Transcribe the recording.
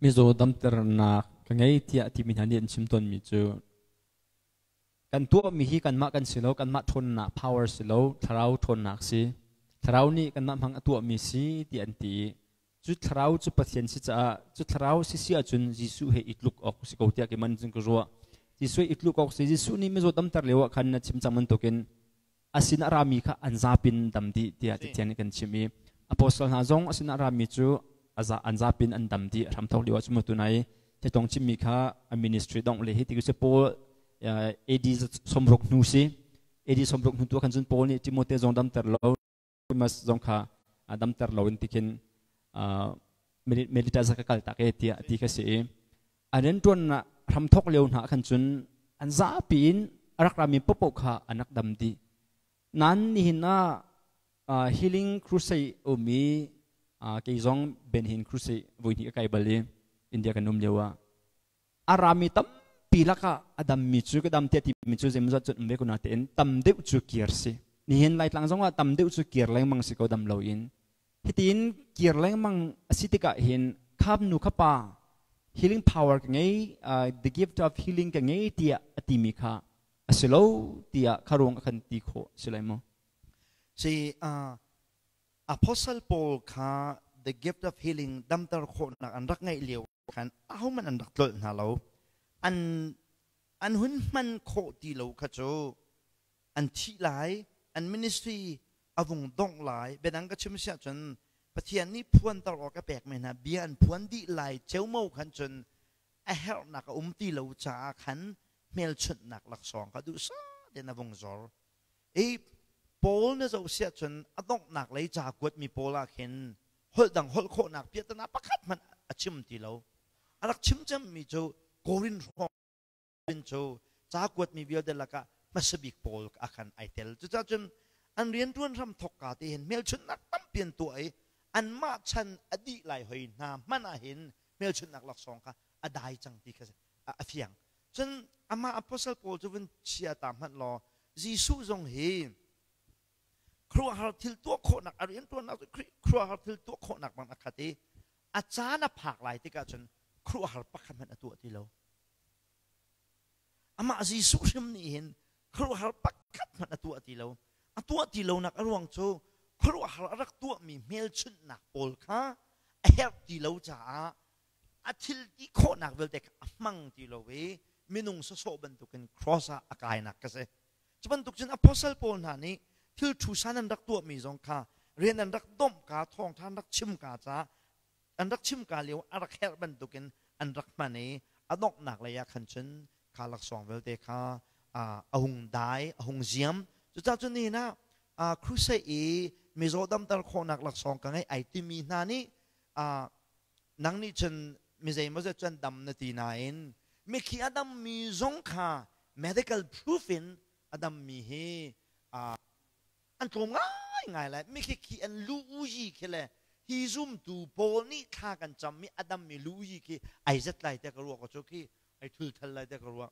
Mizaw damternak ka ngei tiah timi hna nih an chim tawnmi cu kan tuahmi hi kanmah kan si lo, kanmah ṭhawnnak power si lo, thlarau ṭhawnnak si. Thlarau nih kanmah hmang a tuahmi si ti an ti i cu thlarau cu Pathian si caah cu thlarau si si ahcun Jesuh he i tluk awk si ko tiah keiman cun ka ruah. Jesuh i tluk awk si. Jesuh nih mizaw damter lio ah khan na chim cang bantukin a sin a rami kha an zapin dam dih tiah Cathiang nih kan chim i apostle hna zong a sin a rami cu an zapin an dam dih. A hramthawk lio ah cu tunai tong chimmi kha a ministry dongh le hi ti cu Paul AD 60 hnu si. AD 60 hnu tu khan cun Paul nih Timote zong damter lo, Demas zong kha damter lo in tikhin Melita ka kal tak e tiah ti kha si i an rianṭuannak hramthawk lio hna khan cun an zapi in a rak rami paohpaoh kha an rak dam dih. Nain nihin ah Healing Crusade um i kei zong Ben Hinn Crusade voi hnih ka kai bal i India kan um lio ah a rami tampi lakah a dammi cu ka dam tiah timi cu zeimawzat cun um ve ko natein tam deuh cu kir si. Nihin Laitlang zongah tam deuh cu kir lengmang si ko dam loin. Hitin kir lengmang a si tikah hin khap nu kha pa healing power ka ngei, the gift of healing ka ngei tiah a timi kha a si lo tiah kha ruang a kan ti khawh si lai maw? Si Apostle Paul kha the gift of healing damter khawhnak an rak ngeih lio khan ahohmanh an rak tlolh hna lo. An an hun hman khawh ti lo kha cu an thih lai, an ministry a vung dongh lai. Biadang ka chim si ahcun Pathian nih phuanter awk a pekmi hna bia an phuan dih lai ceomo khan cun a herhnak a um ti lo caah khan hmelchunhnak laksawng kha duhsah tein a vung zor. I Paul na zoh si ahcun a donghnak lei ca kuatmi pawl ah khin holh dang holh khawhnak piahtana pakhat hmanh a chim ti lo. A rak chim cemmi cu Korin hrawng cu ca kuatmi vialte lakah hmasa bik pawl ah khan ai tel. Cucaah cun an rianṭuan hram thawkka te hin hmelchunhnak tampi an tuah i anmah chan a dih lai hoi hna hmanh ah hin hmelchunhnak laksawng kha a dai cang ti kha a fiang. Cun amah apostle Paul cu vun chia ta hmanh law Jesuh zong hi khuaruahhar thil tuah khawhnak a rianṭuannak cu khuaruahhar thil tuah khawhnak bang a khat i a caan a phak lai tikah cun khuaruahhar pakhat hmanh a tuah ti lo. Amah Jesuh hrim nih hin khuaruahhar pakhat hmanh a tuah ti lo. A tuah ti lonak a ruang cu khuaruahhar a rak tuahmi hmelchunhnak pawl kha a herh ti lo caah a thil ti khawhnak vialte kha a hmang ti lo i minung sawsawh bantukin cross ah a kainak ka si. Cu bantuk cun apostle pawl hna nih thil thu san an rak tuahmi zong kha rian an rak domh ka thawngṭha an rak chim ka caah an rak chim ka lio a rak herh bantukin an rak hman i a donghnak lei ah khan cun kha laksawng vialte kha a hung dai, a hung ziam. Cucaah cun nihin ah crusade i mizaw damter khawhnak laksawng ka ngei ai timi hna nih nang nih cun mi zeimawzat cun dam na ti nain mikhi a dammi zong kha medical proof in a dammi hi an tlawm ngaingai lai. Mikhi khi an lu uyi khi le hi zumtu pawl nih thla kan cammi a dammi lu uyi khi ai zat lai te ka ruah ko cu khi ai thulthal lai te ka ruah.